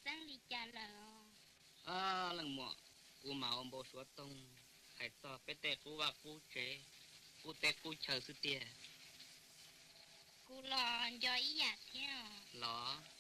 teeb li cas lawm os? Leej muam, kuv mam ua npau suav toog hais txog peb tej qub vaj qub tsev, qub teb qub chaw xwb tiag. Kuv los nco ib yam thiab os. Los.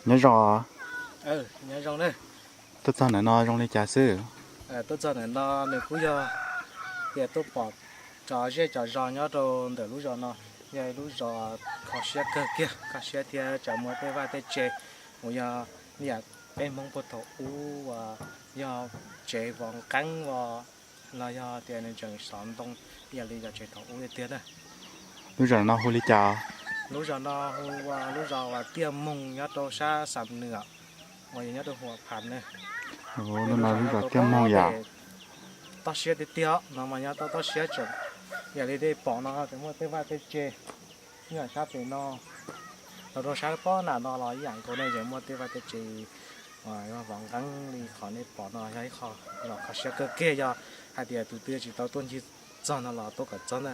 Nyob zoo. Nyob zoo. Tuaj txog ntawm no zoo li cas xwb? Tuaj txog ntawm no nws kuj yog tias tuaj pom cov zej cov zos nyob rau ntawm lub zos no, yog ib lub zos kho siab kawg kiag, kho siab thiab tseem muaj tej vaj tej tse uas yog yam peb Hmoob puag thaum ub uas yog tsev vov nqeeb os, los yog tias nws tseem xov ntoo ib yam li cov tsev thaum ub tiag tiag na. Lub zos no hu li cas? Lub zos no hu ua lub zos uas Tiaj Moog nyob rau sab Xam Nws, uas yog nyob rau Huam Phas na. Lub no lub zos Tiaj Moog yom. Toj siab tiag tiag no mas nyob toj toj siab tseem, yam li tej pom no tseem muaj tej vaj tej tse, ib yam sab pem no los rau sab pob nram no los ib yam nkaus ne, tseem muaj tej vaj tej tse vov nqeeb li qhov nej pom no, yog ib qho los kho siab kawg kiag, yog hais tias tus twg tsis tau tuaj ncig txog no los tuaj kom txog na.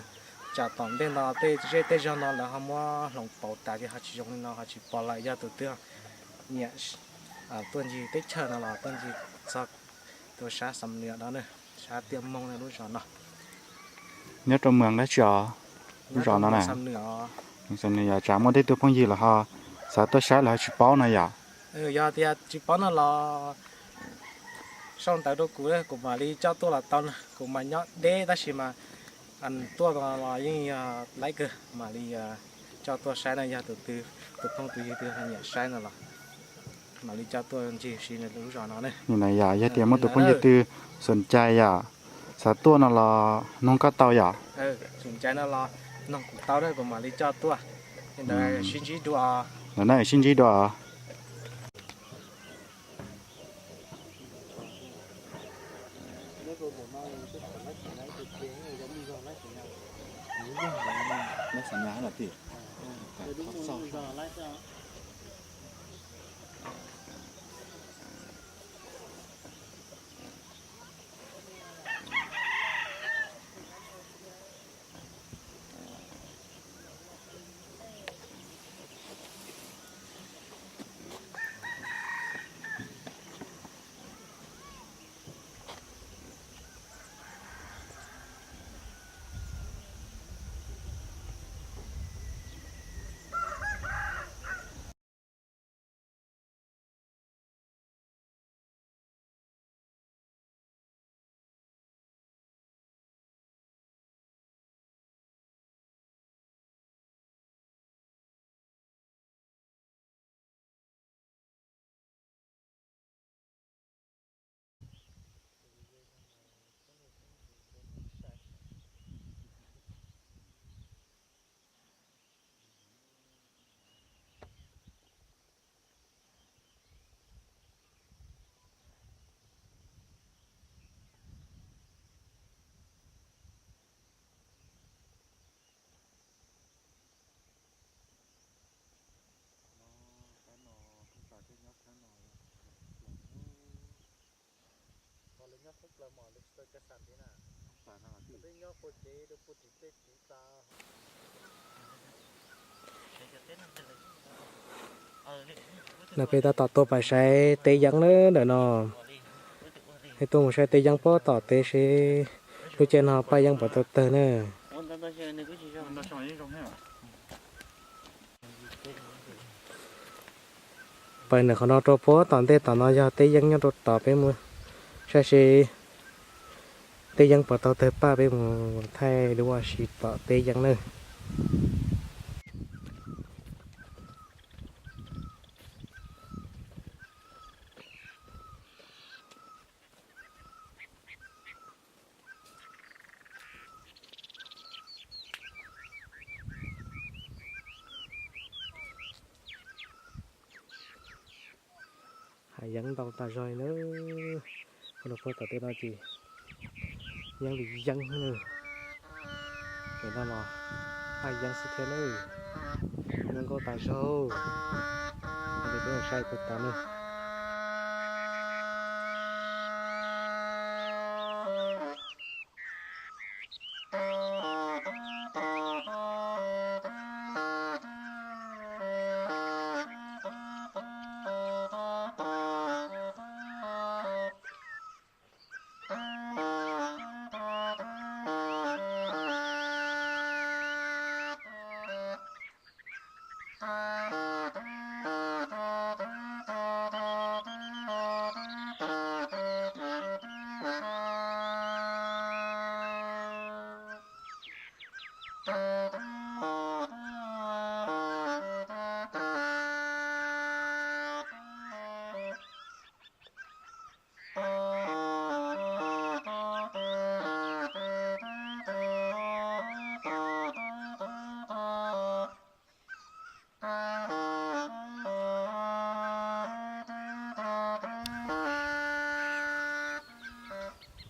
Tsam tom ntej no tej zej tej zog no lawv ho muab hloov pauv tas ces ho tsis zoo li no, ho tsis pom lawm, yog tus twg nyiam tuaj ncig teb chaws no los tuaj ncig txog tus sab Xam Nws no na, sab Tiaj Moog na lub zos no. Nyob rau moos dab tsi os? Lub zos no na. Xam Nws yom, tsam muaj tej tug phooj ywg los ho xav tuaj saib los ho tsis paub no yom. Yog tias tsis paub no los sau ntawv rau kuv, kuv mam li coj tuaj los tau na. Kuv mas nyob deb tab sis mas tuaj no los yeej yog laib kawg, mam li coj tuaj saib na, yog tus twg, tus phooj tus ywg twg nyiam saib no los mam li coj tuaj ncig si lub zos no ne. Nim no yog, yog tias muaj tus phooj ywg twg xoom cai yom, xav tuaj no los noog koj tau yom. Xoom cai no los noog kuv tau na, kuv mam li coj tuaj. Ntawd sib ntsib dua. Ntawm no sib ntsib dua. No peb tab tom tuaj pais saib teb yeeb na ntawm no. Peb tuaj mus saib teb yeeb puag tom teb seb lub caij no paj yeeb puas tau tawg na. Pais ntawm qhov no rau puag tom ntej tom no yog teb yeeb nyob rau tod, peb mus saib seb teb yeeb puas tau tawg paj, peb mus thaij lub ua si tom teb yeeb nawb. Hav yeeb ntau tas zog li na. Puag tom tej no ces yeeb li yeeb na. Pem no los paj yeeb xwb thiab na. Zoo nkauj tas zog. Peb mus saib puag tod na.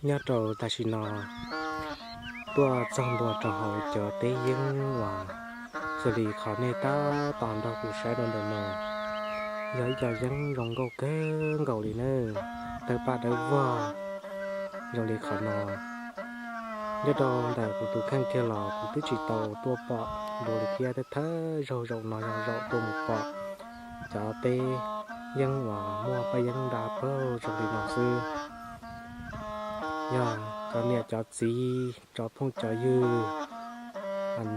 Nyob rau tam sim no tuaj txog ntua rau hauv cov teb yeeb uas xws li qhov nej tab tom nrog kuv saib rau ntawm no, yog ib co yeeb zoo nkauj kawg nkaus li na, tawg paj dawb vog zoo li qhov no. Nyob rau ntawm kuv tus kheej kiag los kuv twb tsis tau tuaj pom dua li thiab, thawj thawj zaug zaum no yog zaum tuaj mus pom cov teb yeeb uas muaj paj yeeb nra paug zoo li no xwb. Yog cov niam cov txiv, cov phooj cov ywg,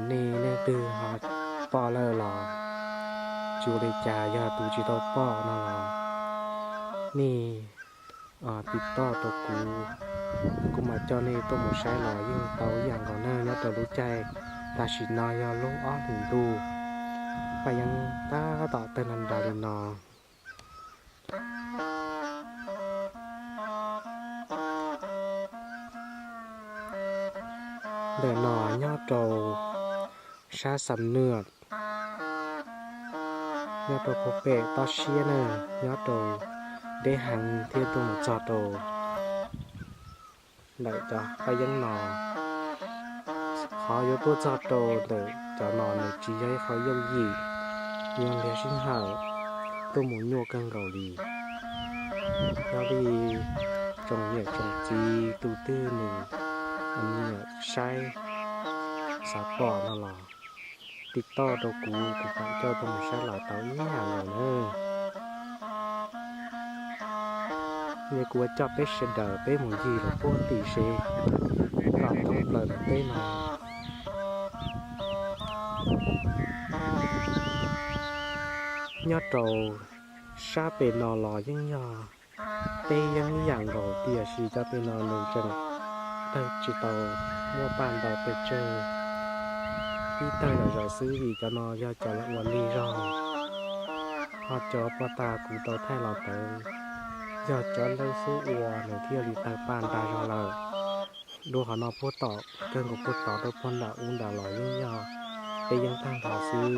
nej leej twg ho pom lawm los tsis ua li cas, yog tus tsis tau pom no los nej tiv toj rau kuv, kuv mam coj nej tuaj mus saib los yeej tau ib yam nkaus na. Nyob rau lub caij tam sim no yog lub ob hlis ntuj, paj yeeb tab tom tawg nra nra li no. Ntawm no nyob rau sab Xam Nuaj, nyob rau puag pem toj siab na, nyob rau deb heev thiab tuaj mus txog rau ntawm cov paj yeeb no. Qhov yuav tuaj txog rau ntawm cov no nws tsis yog ib qho yooj yim, yuav nrhiav sij hawm tuaj mus nyuaj kawg nkaus li. Yog li tsoom niam tsoom txiv tus twg nws nyiam saib xav pom no los tiv toj rau kuv, kuv mam coj tuaj mus saib los tau ib yam nkaus na. Ces kuv yuav coj peb sawv daws peb mus ncig rau puag tim seb kom thoob plaws daim teb no. Nyob rau sab pem no los yeej yog teb yeeb ib yam nkaus, tiam sis cov pem no nws tseem tawg tsis tau muaj paj ntau pes tsawg, ib tawg zom zaws xwb vim cov no yog cov lawv ua lig zog, ho cov puag ta kuv tau thaij los ntawd yog cov lawv xub ua nws thiaj li tawg paj nra zog lawm. Dua qhov no puag tom, kawg nkaus puag tom rau puag nram ub nrad los yeej yog teb yeeb tag nrho xwb.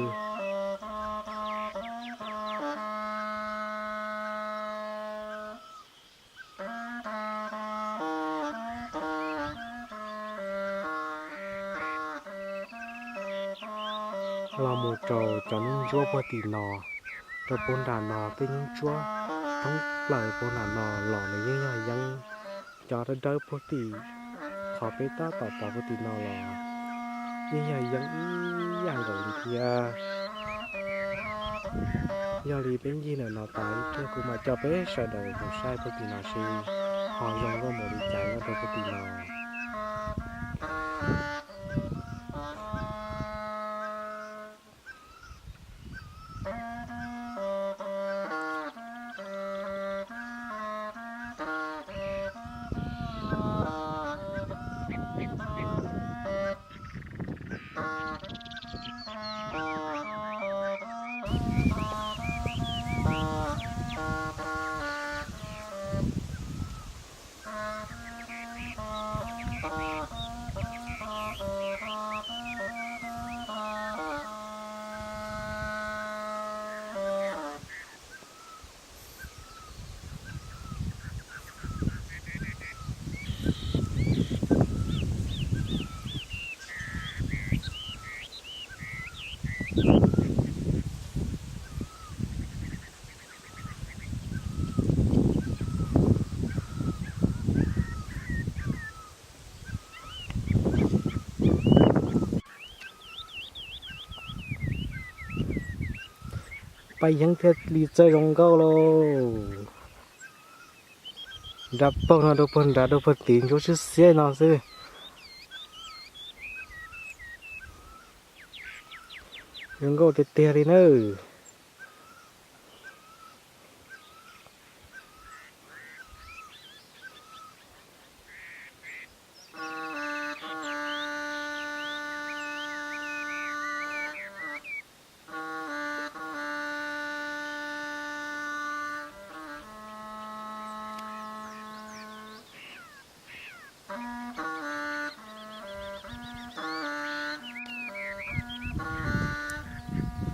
Los mus rau cov ntsuab puag tim no, rau puag nram no, tej ntsuab thoob plaws puag nram no los nws yeej yog yeeb. Cov dawb dawb puag tim qhov peb tab tom pom puag tim no los yeej yog yeeb ib yam nkaus li thiab. Yog li peb ncig ntawm no tas ib pliag kuv mam coj peb sawv daws mus saib puag tim no seb ho zoo nkauj npaum li cas nyob rau puag tim no. Paj yeeb thiaj li txawj zoo nkauj lauj. Nrad paug no rau puag nrad rau puag tid ntsuab sib xiab no xwb. Zoo nkauj tiag tiag li nawb.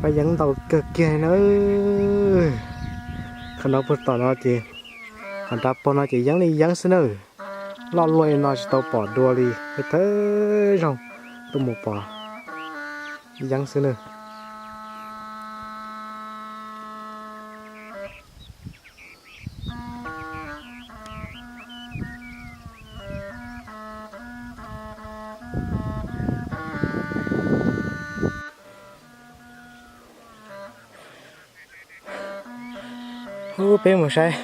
Paj yeeb ntau kawg kiag nawb. Qhov no puag tom no ces, qhov nrad puag no ces yeeb li yeeb xwb nawb. Loj luaj li no tsis tau pom dua li, thawj zaug tuaj mus pom yeeb xwb nawb. Ub, peb mus saib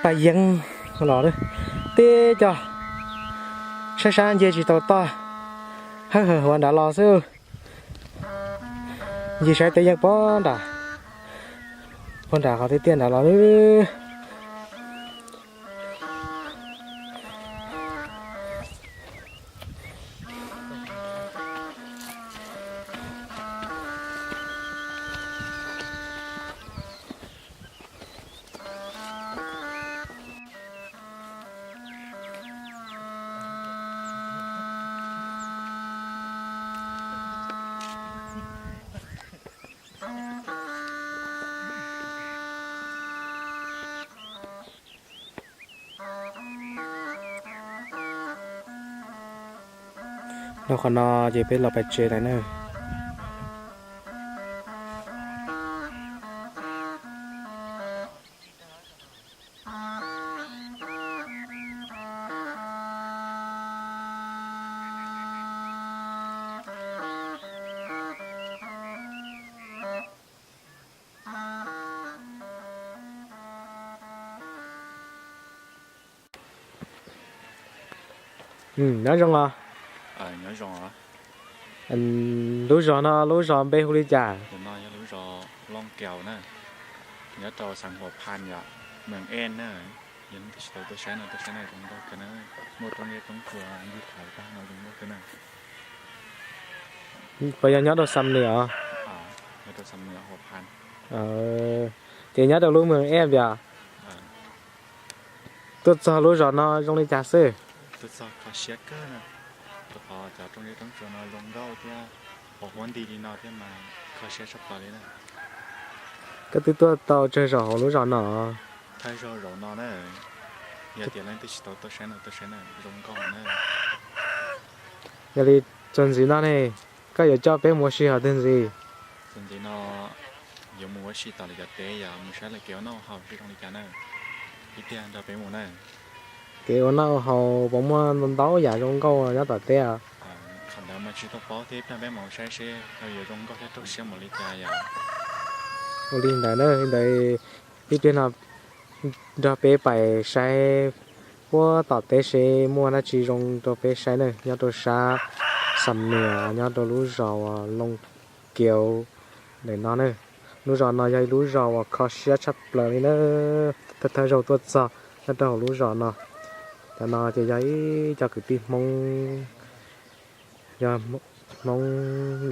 paj yeeb los, tib co saib sab ncig tsis tau toj, hawb hawm hauv nrad los xwb. Ncig saib tej yeeb puag nram, puag nram qhov tiaj tiaj nrad los. Rau qhov no ces peb los pais tsev lawm na. Nyob zoo os. Lub zos no lub zos npe hu li cas? Nyob rau xeev Huas Phas yom, moos Ej na. Yog leej twg tsis tau tuaj saib no tuaj saib na, zoo nkauj kawg na. Muaj roob zeb roob tsuas ncig thaiv tag no zoo nkauj kawg na. Puas yog nyob rau Xam Nuas? Nyob rau Xam Nuas Huas Phas. Ces nyob rau lub moos Ej yom. Tuaj txog lub zos no zoo li cas xwb? Tuaj txog kho siab kawg na, rau qhov cov roob zeb roob tsuas no zoo nkauj thiab, qhov huab nti li no thiab mas kho siab tshaj plaws li na. Koj twb tuaj tau tsawg zaus hauv lub zos no? Thawj zaug zaum no na, yog tias leej twg tsis tau tuaj saib no tuaj saib na, zoo nkauj na. Yog li txuas ntxiv no ne, koj yuav coj peb mus ua si hauv twg ntxiv? Txuas ntxiv no yuav mus ua si tom lawv cov teb yom, mus saib lawv kev ua noj ua haus seb zoo li cas na. Ib pliag nrog peb mus na. Kev ua noj ua haus puas muaj ntau yam zoo nkauj nyob tom teb? Qhov ntawd mas tsis tau paub thiab, ib pliag peb mus saib seb yuav zoo nkauj thiab raug siab npaum li cas yom. Ua li ntawd na, li ntawd ib pliag no nrog peb pais saib puag tom teb seb muaj dab tsi zoo rau peb saib na, nyob rau sab Xam Nuas, nyob rau lub zos Looj Kiaus ntawm no na. Lub zos no yog ib lub zos uas kho siab tshaj plaws li na. Thawj thawj zaug tuaj txog nyob rau hauv lub zos no. Cov no ces yog ib co kwv tij Hmoob, yog Hmoob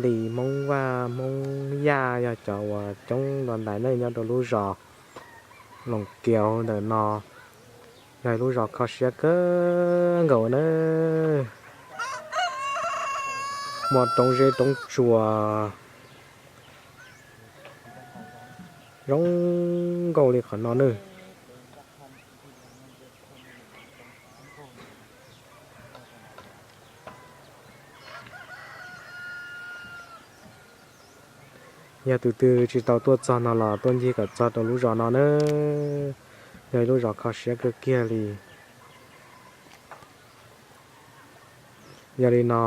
Lis, Hmoob Vaj, Hmoob Yaj, yog cov uas coob dua ntais na nyob rau lub zos Looj Kiaus ntawm no. Yog ib lub zos kho siab kawg nkaus na. Muaj roob zeb roob tsuas zoo nkauj li qhov no nawb. Yog tus twg tsis tau tuaj txog no los tuaj ncig kom txog rau lub zos no nawb. Yog ib lub zos kho siab kawg kiag li. Yog li no,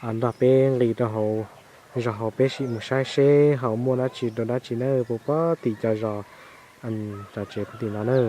nrog peb nqis rau hauv zos hauv peb sim mus saib seb hauv muaj dab tsi rau dab tsi na, puag tim cov zos, cov tsev puag tim no na.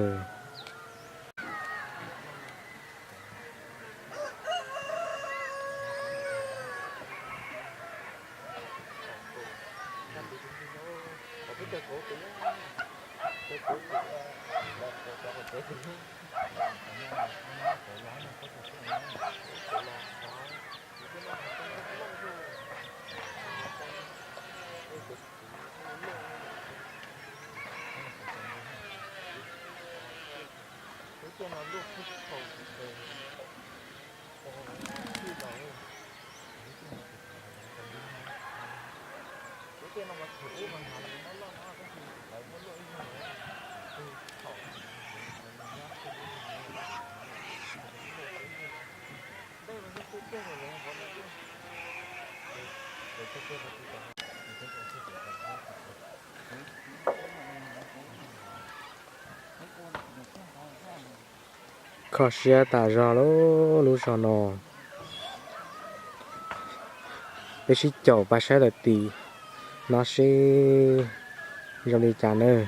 Kho siab tas zog lub zos no. Peb sib caum pab saib lawm tim no seb zoo li cas nawb.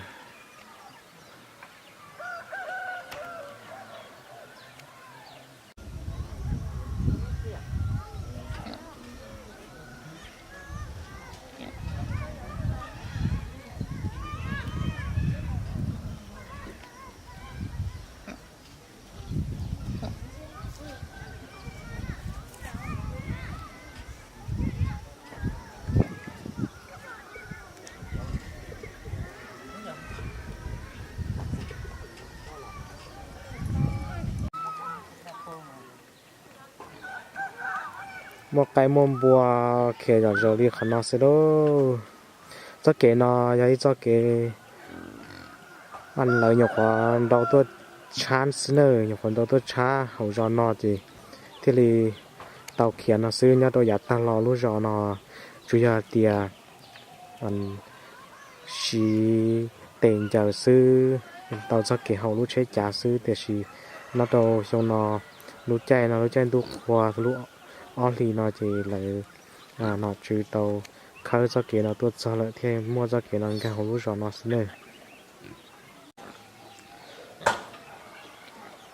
Muaj qaib muaj npua khiav zom zaws li qhov no xwb lauj. Txoj kev no yog ib txoj kev lawv nyuam qhuav nrau tuaj tshab xwb na, nyuam qhuav nrau tuaj tshab hauv zos no ces thiaj li tau khiav no xwb. Nyob rau yav tag los lub zos no tsuas yog tias siv tes ncaws xwb, tau txoj kev haum lub tsheb cav xwb, tiam sis nyob rau xyoo no lub caij no lub caij ntuj qhua lub ob hlis no ces lawv nom tswv tau khawb txoj kev no tuaj txog lawm thiaj muaj txoj kev no nkag hauv lub zos no xwb na.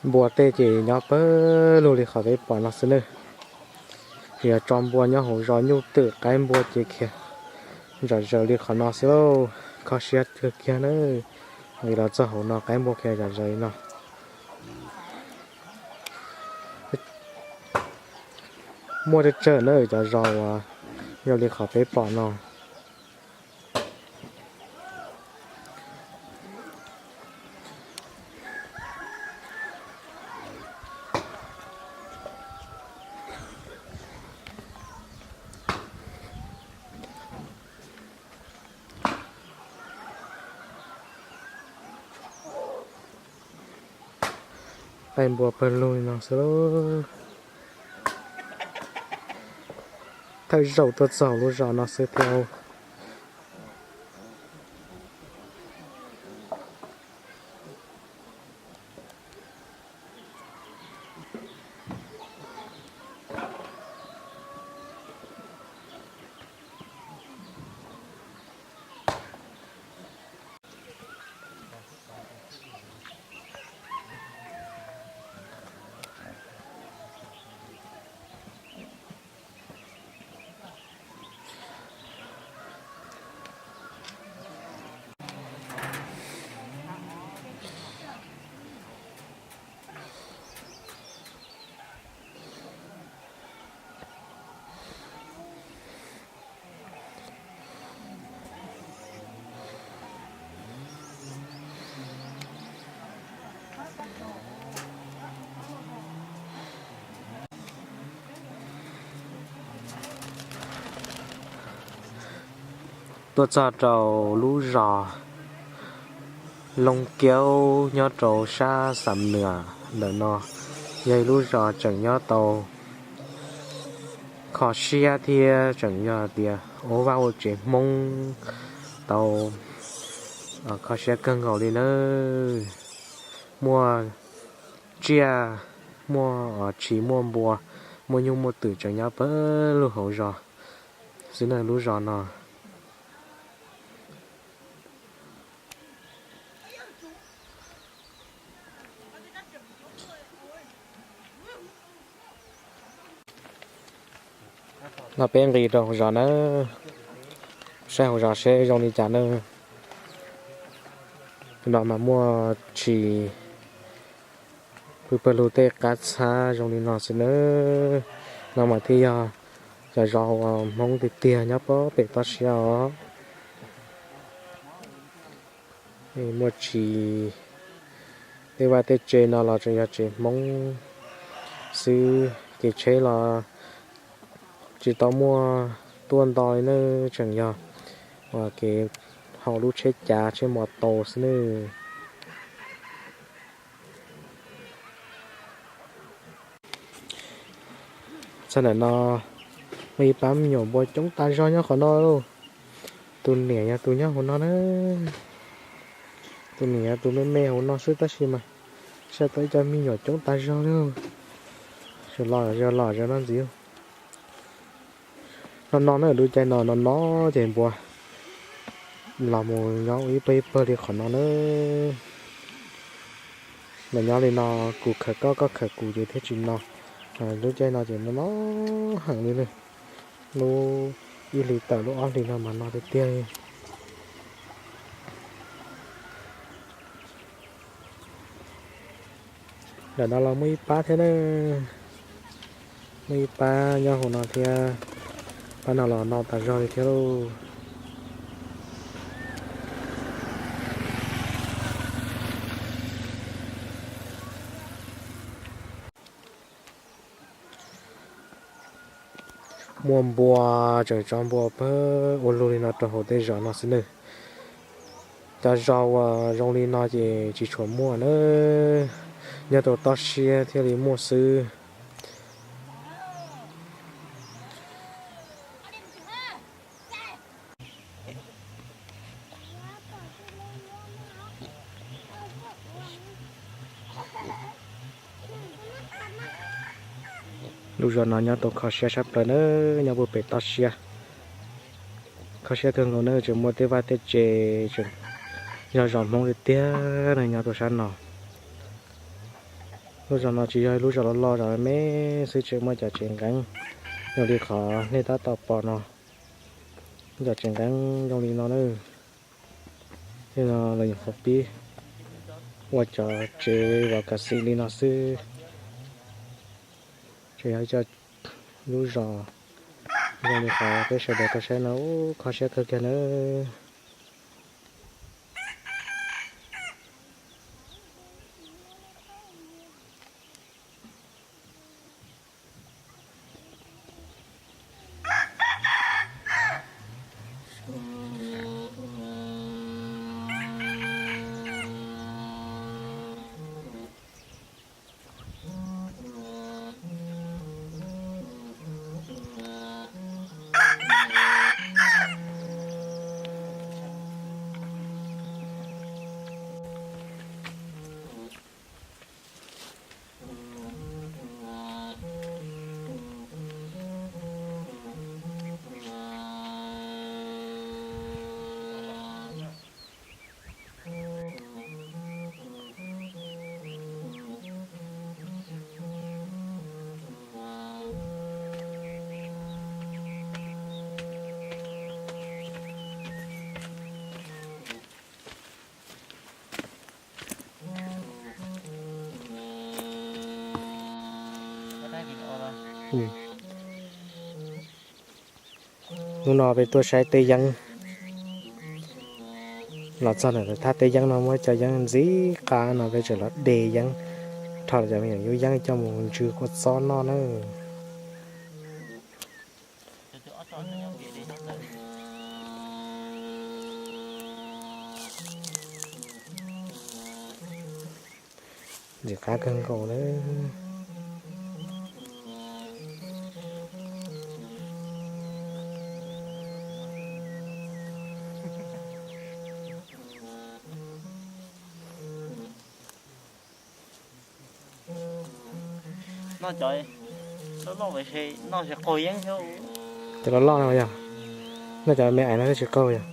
Npua tej ces nyob pawg lug li qhov peb pom no xwb na. Yog tso npua nyob hauv zos nyuj twm qaib npua ces khiav zom zaws li qhov no xwb lauj. Kho siab kawg kiag na, vim los txog hauv no qaib npua khiav zom zaws li no. Muaj tsawg tsawg na cov zos uas zoo li qhov peb pom no. Qaib npua pawg lug li no xwb lauj. Thawj zaug tuaj txog lub zos no xwb thiab. Tuaj txog rau lub zos Loob Kiaub nyob rau sab Xam Nuam ntawm no, yog ib lub zos tseem nyob tau kho siab thiab tseem yog tias ua vaj ua tsev Hmoob tau kho siab kawg nkaus li nawb. Muaj tsiaj, muaj tshis, muaj npua, muaj nyuj muaj twm tseem nyob pawg lug hauv zos xwb na lub zos no. No peb nqis rau hauv zos nawb, saib hauv zos seb zoo li cas nawb. Tus no mas muaj tshis pw pawg lug tej qab txhab zoo li no xwb nawb. No mas thiaj yog cov zos uas Hmoob tiag tiag nyob pem toj siab os. Muaj tshis, tej vaj tej tsev no los tseem yog tsev Hmoob xwb, kev tsheb los tsis tau muaj tuaj nto li nawb, tseem yog uas kev haum lub tsheb cav tsheb mos taus xwb nawb. Txog ntawm no, Ib pab me nyuam npua coob tas zog nyob qhov no lauj. Tus niam yog tus nyob hauv no na. Tus niam yog tus me me hauv no xwb tab sis mas saib tau ib co me nyuam coob tas zog li. Sawv los zaws los zaws no ntxiv. No no na, lub caij no no no ces npua los mus nyob ua ib pawg ib pawg li qhov no na. Mas nyob li no kuv khawm koj koj khawm kuv ces thiaj tsis no. Lub caij no ces no no heev li na. Lub ib hlis tawm lub ob hlis no mas no tiag tiag li. Ntawm no los muaj ib pab thiab na. Muaj ib pab nyob hauv no thiab. Pab no los no tas zog li thiab lauj. Muaj npua, tseem tso npua pawg ua luaj li no rau hauv tej zos no xwb nawb. Cov zos uas zoo li no ces tsis tshua muaj na, nyob rau toj siab thiaj li muaj xwb. Lub zos no nyob tau kho siab sab plaws na, nyob puag pem toj siab. Kho siab kawg nkaus na, tseem muaj tej vaj tej tsev, tseem yog zos Hmoob tiag tiag na nyob rau sab no. Lub zos no tsis yog lub zos loj loj, zos me xwb, tseem muaj cov tsev nqeeb zoo li qhov nej tab tom pom no. Cov tsev nqeeb zoo li no na. Tej no los nyuam qhuav pib ua cov tsev los kav xim li no xwb. Tseem yog ib co lub zos zoo li qhov peb sawv daws tau saib no, kho siab kawg kiag nawb. Hnub no peb tuaj saib teb yeeb. Los txog ntawm thaj teb yeeb no muaj cov yeeb ntxim qab no peb tseem los de yeeb, rho cov me nyuam yub yeeb coj mus ntsw kua txob noj na. Ntxim qab kawg nkaus na. Noj cov loj loj, noj tsis qaug yeeb. Cov loj loj no yog, noj cov me ais no thiaj tsis qaug yog.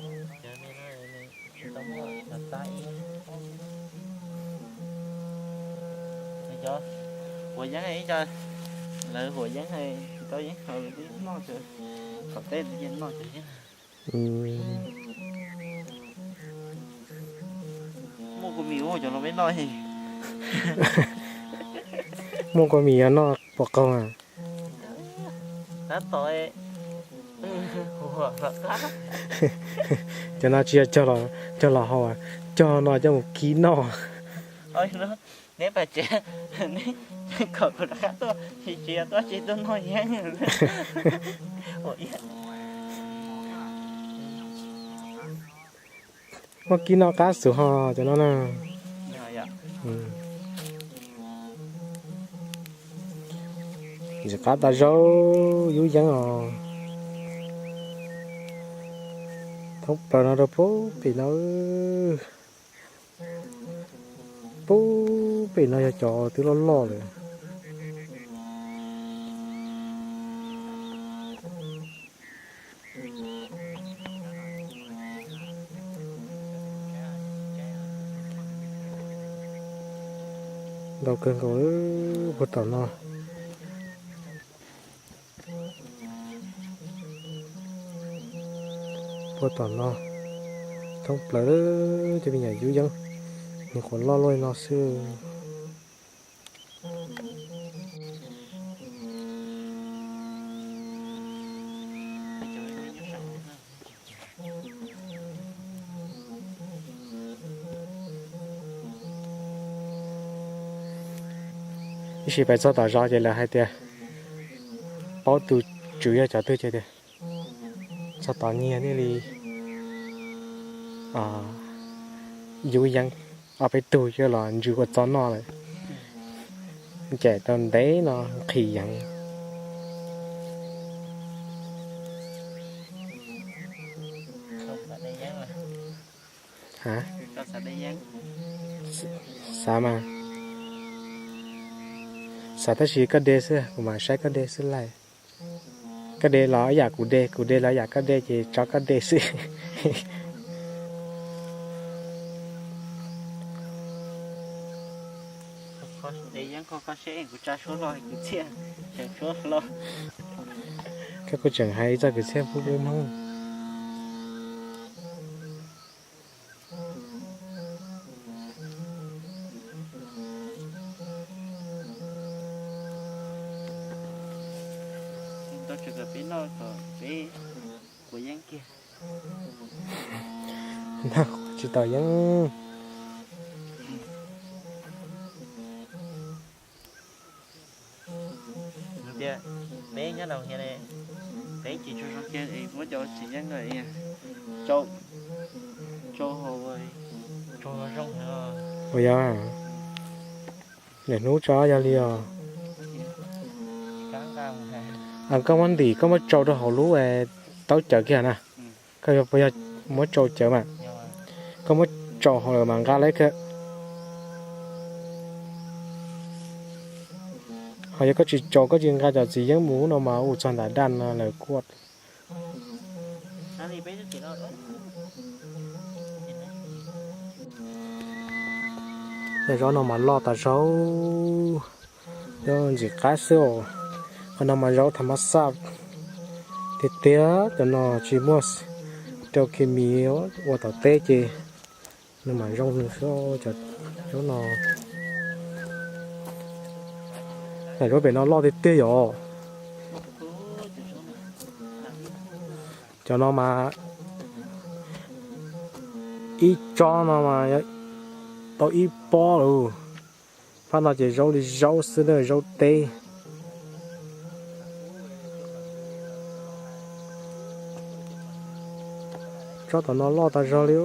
Huam yeeb, lawv huam yeeb, tsis tau yeeb, noj tom teb noj. Muaj kua mis ua cov no peb noj. Muaj kua mis yuav noj puas qaug a? Cov no tsis yog cog los haus, cog no coj mus kib noj. Neb pas tsev, neb kom kuv rov qab tuaj, tsis tsis yog tuaj tsis tuaj noj yeeb. Muaj kib noj qab xwb ho cov no na. Ntxim qab tas zog, yub yeeb os. Thoob plaws no rau pem no, pem no yog cov twb loj loj lawm. Ntau kawg nkaus puag tom no. Puag tom no thoob plaws cov me nyuam yub yeeb, nyuam qhuav loj luaj li no xwb. Ib sim pais txog tom zos ces lawv hais tias paub tus tswv yog cov twg ces tias txog tom nyiag thiaj li yub yeeb ob peb tug coj los ntsw ua txob noj lawm. Ncaim tau ntev no nqhis yeev. Xav mas, xav tab sis koj de xwb, kuv mam saib koj de xwb laj. Koj de los ib yam kuv de, kuv de los ib yam koj de ces tso koj de xwb. Koj kuj tseem hais ib txoj kwv txhiaj pub peb Hmoob. Tsis tau yeeb. Peb nyob rau, peb ces tsuas zoo kiag muab cov txiv yeeb, ua yog niaj hnub tso yog li os. Koj muab ntim, koj muab tsau rau hauv lub taub cawv kiag na. Koj yog muab tsau cawv mas, koj muab tsau hauv lawm mas nqa lawm kawg. Ho yog koj tsis tsau, koj tsis nqa cov txiv yeeb mus no mas ua txog nram daj no lawm kuj. Cov zaub no mas loj tas zaub, zaub ntxim qab xwb os. Qhov no mas zaub tham mas xaj tiag tiag, cov no tsis muaj rau khes mis ua tom teb ces nws mas zoo nws xwb. Cov zaub no, cov zaub pem no loj tiag tiag yom. Cov no mas ib tsob no mas tau ib pob lawm. Phab no ces zaub li zaub xwb na, zaub teb. Tsob tom no loj tas zog li.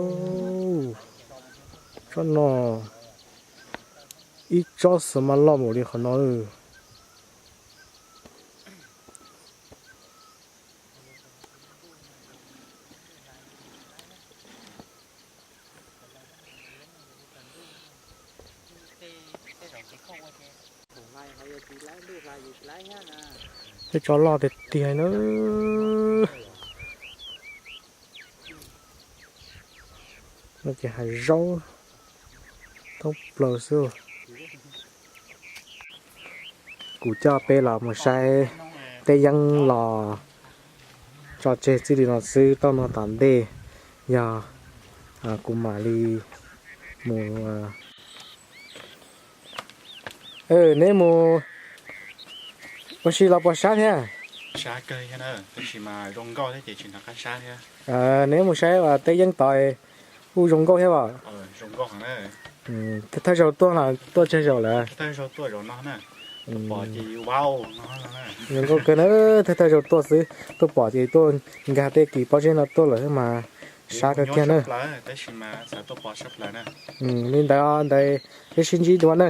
Tsob no ib tsob xwb mas loj npaum li qhov no. Tej tsob loj tiag tiag na. No ces hav zaub thoob plaws xwb. Kuv coj peb los mus saib teb yeeb los tso tseg txij li no xwb, tau no tom ntej yog kuv mam li mus. Neb mus ua si los puas sab thiab? Neb mus saib teb yeeb tod kuj zoo nkauj thiab os. Thawj zaug tuaj los tuaj tsawg zaus lawm? Zoo nkauj kawg na, thawj thawj zaug tuaj xwb, tuaj pom ces tuaj nkag tej kis pob zeb no tuaj lawm mas sab kawg kiag na. Li ntawd ntawd peb sib ntsib dua na.